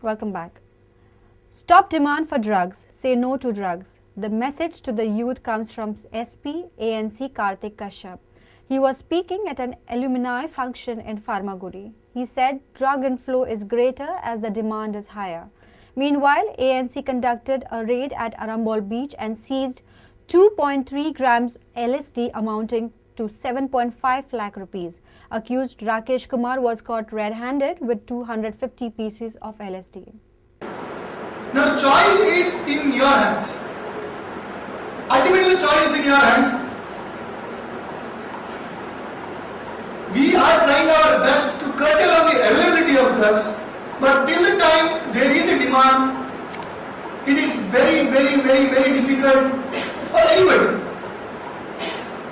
Welcome back. Stop demand for drugs. Say no to drugs. The message to the youth comes from SP ANC Karthik Kashyap. He was speaking at an alumni function in Farmagudi. He said drug inflow is greater as the demand is higher. Meanwhile, ANC conducted a raid at Arambol Beach and seized 2.3 grams LSD amounting to 7.5 lakh rupees. Accused Rakesh Kumar was caught red-handed with 250 pieces of LSD. Now the choice is in your hands. Ultimately the choice is in your hands. We are trying our best to curtail on the availability of drugs, but till the time there is a demand, it is very, very, very, very difficult for anybody.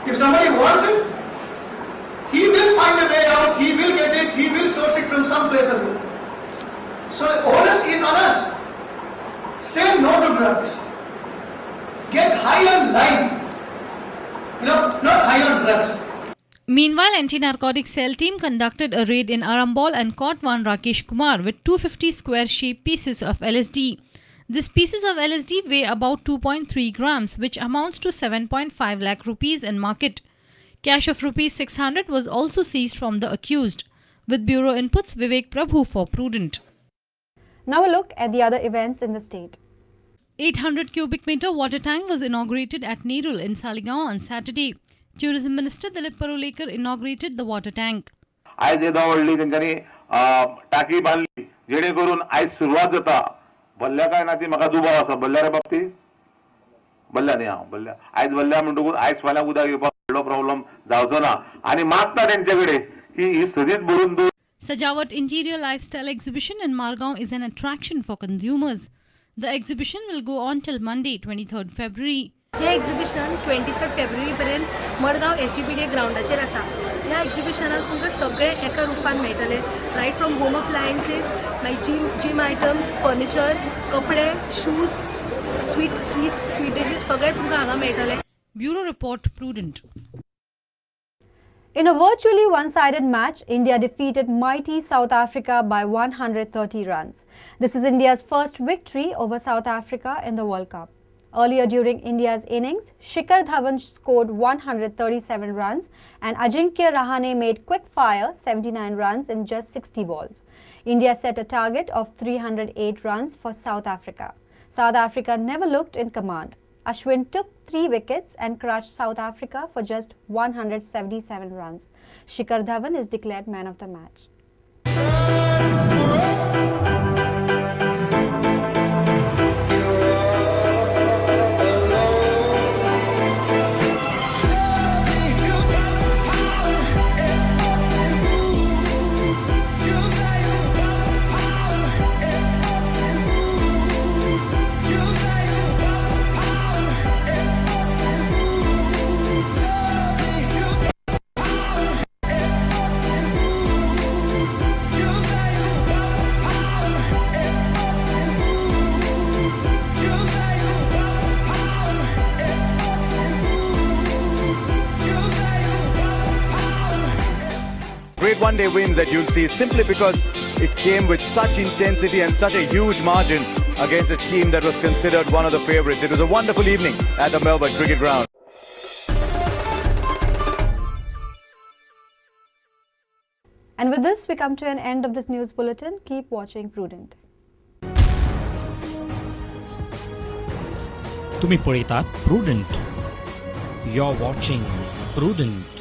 If somebody wants it, he will find a way out, he will get it, he will source it from some place or the other. So the onus is on us. Say no to drugs. Get high on life. You know, not high on drugs. Meanwhile, anti-narcotic cell team conducted a raid in Arambol and caught one Rakesh Kumar with 250 square-shaped pieces of LSD. These pieces of LSD weigh about 2.3 grams, which amounts to 7.5 lakh rupees in market. Cash of rupees 600 was also seized from the accused. With Bureau inputs, Vivek Prabhu for Prudent. Now a look at the other events in the state. 800 cubic meter water tank was inaugurated at Nerul in Saligao on Saturday. Tourism Minister Dilip Parulekar inaugurated the water tank. आयज येदो व्हडली तेंच्यांनी टाकी बांदली जेणे करून आयज सुरवात जाता. भल्ल्या काय ना ती म्हाका दुबाव आसा. भल्ल्या रे बाबती भल्ल्या न्ही हांव भल्ल्या आयज भल्ल्या म्हणटकूच आयज फाल्यां उदक येवपाक व्हडलो प्रॉब्लम जावचो ना आनी मागता तेंचे कडेन की ही सदींच भरून दवर. Sajawat Interior Lifestyle Exhibition in Margao is an attraction for consumers. The exhibition will go on till Monday, 23rd February. हे एक्झिबिशन 23 फेब्रुवारी पर्यंत मडगांव SGPDA ग्रावंडाचेर आसा. ह्या एक्झिबिशनाक तुमकां सगळें एका रुफान मेळटलें. रायट फ्रॉम होम अप्लायन्सीस, मागीर जिम आयटम्स, फर्निचर, कपडे, शूज, स्वीट्स, स्वीट डिशीज सगळें तुमकां हांगा मेळटलें. Bureau Report, Prudent. In a virtually one-sided match, India defeated mighty South Africa by 130 runs. This is India's first victory over South Africa in the World Cup. Earlier during India's innings, Shikhar Dhawan scored 137 runs and Ajinkya Rahane made quick-fire 79 runs in just 60 balls. India set a target of 308 runs for South Africa. South Africa never looked in command. Ashwin took 3 wickets and crushed South Africa for just 177 runs. Shikhar Dhawan is declared man of the match. Great one-day wins that you'll see simply because it came with such intensity and such a huge margin against a team that was considered one of the favourites. It was a wonderful evening at the Melbourne Cricket Ground. And with this, we come to an end of this news bulletin. Keep watching Prudent. तुम्ही पळयतात Prudent. You're watching Prudent.